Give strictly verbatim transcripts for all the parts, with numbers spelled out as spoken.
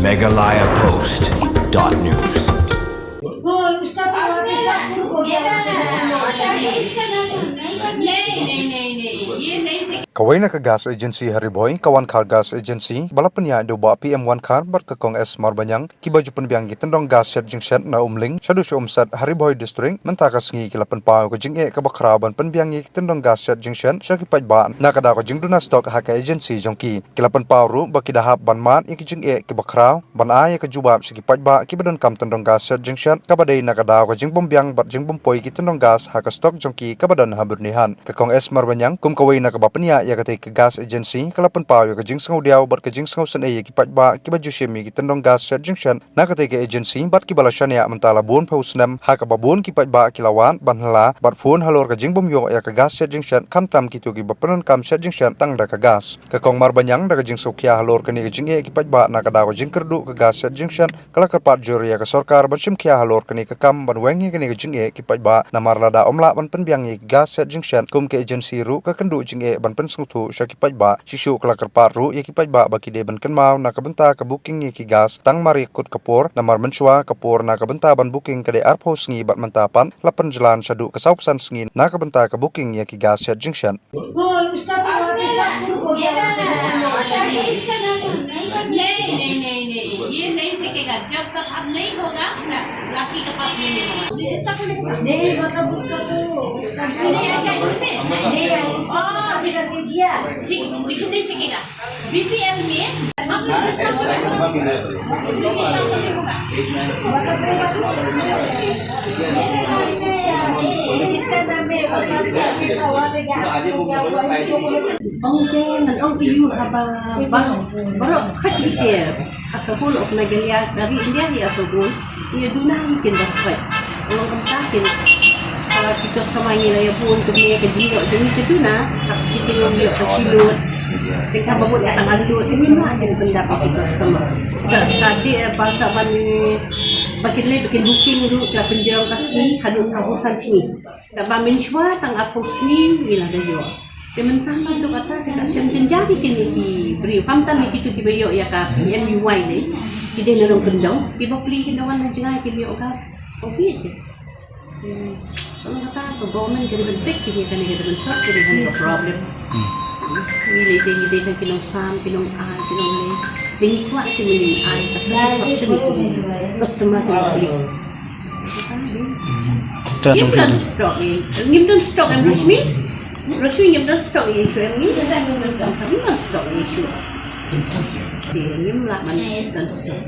Meghalaya Post dot news. Kawei na ka Gas Agency ha Ri Bhoi, ka Wankhar Gas Agency, ba la pynïaid da u Bah P M Wankhar bad ka Kong S Marbaniang, kiba ju pynbiang ïa ki tyndong gas shet jingshet na Umling shaduh sha Umset ha Ri Bhoi District, mynta ka sngi ki la pynpaw ka jingeh kaba khraw ban pynbiang ïa ki tyndong gas shet jingshet sha ki paidbah na ka daw ka jingduna stock ha ka agency jong ki. Ki la pynpaw ruh ba ki da hap ban mad ïa ki jingeh kiba khraw ban ai ïa ka jubab sha ki paidbah kiba donkam tyndong gas shet jingshet, kaba dei na ka daw ka jingbymbiang bad jingbym poi ki tyndong gas ha ka stock jong ki kaba don ha Byrnihat. Ka Kong S Marbaniang, kum kawei na kaba pynïaid ïa katei ka Gas Agency, ka la pynpaw ïa ka jingsngewdiaw bad ka jingsngewsynei ïa ki paidbah kiba ju shim ïa ki tyndong gas shet jingshet na katei ka agency bad kiba la shaniah mynta la bun phew snem, ha kaba bun ki paidbah ki la wad ban hla bad phone halor ka jingbymïoh ïa ka gas shet jingshet, khamtam kito kiba pyndonkam shet jingshet tang da ka gas. Ka Kong Marbaniang, da ka jingsngewkhia halor kane ka jingeh ki paidbah na ka daw ka jingkyrduh ka gas shet jingshet, ka la kyrpad jur ïa ka sorkar ban shim khia halor kane ka kam ban weng ïa kane ka jingeh ki paidbah, namar lada ym lah ban pynbiang ïa ki gas shet jingshet, kum ka agency ruh ka kynduh jingeh ban pynsngewthuh sha ki paidbah. Shisha ka la kyrpad ruh ïa ki paidbah ba ki dei ban kynmaw na ka bynta ka booking ïa ki gas tang mar ïa kut ka por, namar mynshuwa ka por na ka bynta ban booking ka dei arphew sngi bad mynta pat la pynjlan shaduh ka sawphew san sngi na ka bynta ka booking ïa ki gas shet jingshet. नहीं, नहीं, नहीं, नहीं, ये नहीं फेंकेगा। जब तक अब नहीं होगा, ला-, लाठी का पास नहीं होगा। नहीं, मतलब उसका तो, उसका नहीं आया क्या इसे? नहीं आया, उसका तो अभी करके दिया। ठीक, लेकिन नहीं फेंकेगा। बीपीएल में Ong te ngan ong ïa u haba baroh, baroh khat ïa ki asabol of Meghalaya, ka ri India hi asabol, ïa duna ïa kin da khat. Ong kumta kin, ka ki customer ngi la ïa bun kumne ka jingïoh jong ngi ka duna, ka ki kin ïoh ka chi load. Te kaba mut ka tang load, te ngim lah kin pyndap ïa ki customer. Sa ka dei, eh, ba sa ban, ba kin leh, ba kin booking ruh, ka la pynjrong ka sngi, haduh sawphew san sngi. Kaba mynshuwa tang arphew sngi ngi la da ïoh. Te mynta ka dei kata ka shem jynjar ïa kine ki briew. Khamtam ïa kito kiba ïoh ïa ka P M U Y ne. Ki dei na nongkyndong, kiba plie ki nongwan na jngai ki ïoh gas. Ka bit. Hmm. Kata ka government ka dei ban fix kine, kane ka dei ban solve kine, kane ka problem. Hmm. Ngi lei te ngi dei tang ki nongsam, ki nongai, ki nongleh. Te ngi kwah ki mynnin ai ka satisfaction ïa ki customer kiba plie. Ngim don stock ïa, ngim don stock em Rashmi. Rashmi ngim don stock ïa shuh em ngi. Ngim don stock ïa shuh. Te ngim lah ban don stock.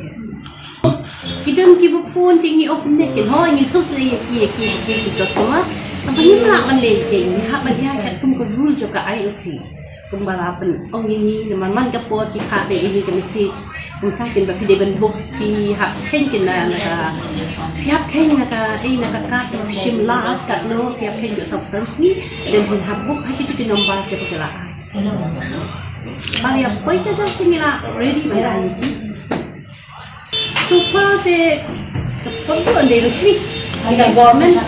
Ki don kiba phone te ngi ong kumne kin hoi ngin sngewsynei ïa ki, ïa ki, ïa ki customer. Haba ngim lah ban leh ïa ki, ngi hap ban ïaid katkum ka rule jong ka I O C. Kumba la pynong ïa ngi namar man ka por ki phah ïa ngi ka message. Kumta kin ba phi dei ban book, phi hap kheiñ kin na, na ka, phi hap kheiñ na ka, eh, na ka card ba phi shim last katno, phi hap kheiñ jong sawphew san sngi, then phin hap book ha kito ki number kiba ki la ai. Ba ïa poi ka gas ngi la ready ban ai ïa ki. So far te, ka pynbun de Rashmi. Ka government.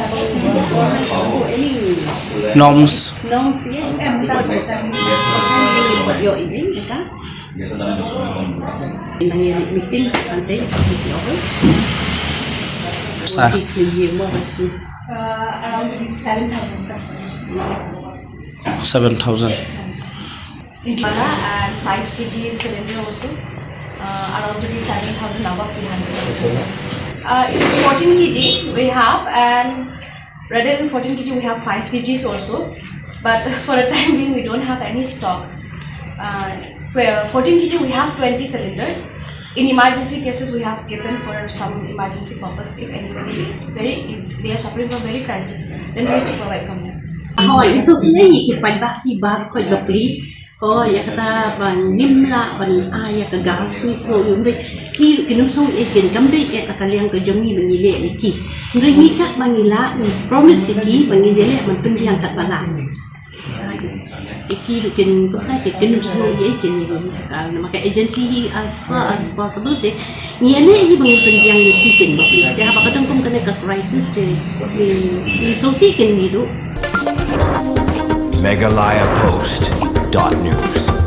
Any norms. Norms, yes. Yo, ini, ya kan? Nang ïa meeting, nanti, meeting apa? Sa. Meeting, ya, mau, Rashmi. Uh, around seven thousand customers. Seven thousand. Wala and five K G cylinder also, uh, around to be seven thousand above we handle customers. Uh, it's fourteen K G we have, and rather than fourteen K G, we have five K Gs also. But for the time being, we don't have any stocks. Uh, where fourteen K G, we have twenty cylinders. In emergency cases, we have given for some emergency purpose if anybody is very, if they are suffering from very crisis, then we used to provide from them. Hooid, ngi sngewsynei ïa ki paidbah kiba khot ba plie. Hooid, ïa kata ba ngim lah ban ai ïa ka gas, ngi sngew ïa u, ki, ki nym sngew ïa kin, kam dei ïa ka liang ka jong ngi ba ngi leh ïa ki. Hynrei ngi kat ba ngi lah, ngi promise ïa ki ba ngi leh ban pynbiang kat ba lah. Ïa ki ruh kin, kumta ki, kin ym sngew ïa ki, kin ïa ka, namar ka agency hi as far as possible te ngi ïa leh hi ba ngin pynbiang ïa ki kin ba. Te haba ka don kum kane ka crisis te ngi, ngi sngewsih kin ngi ruh. Meghalaya Post dot news.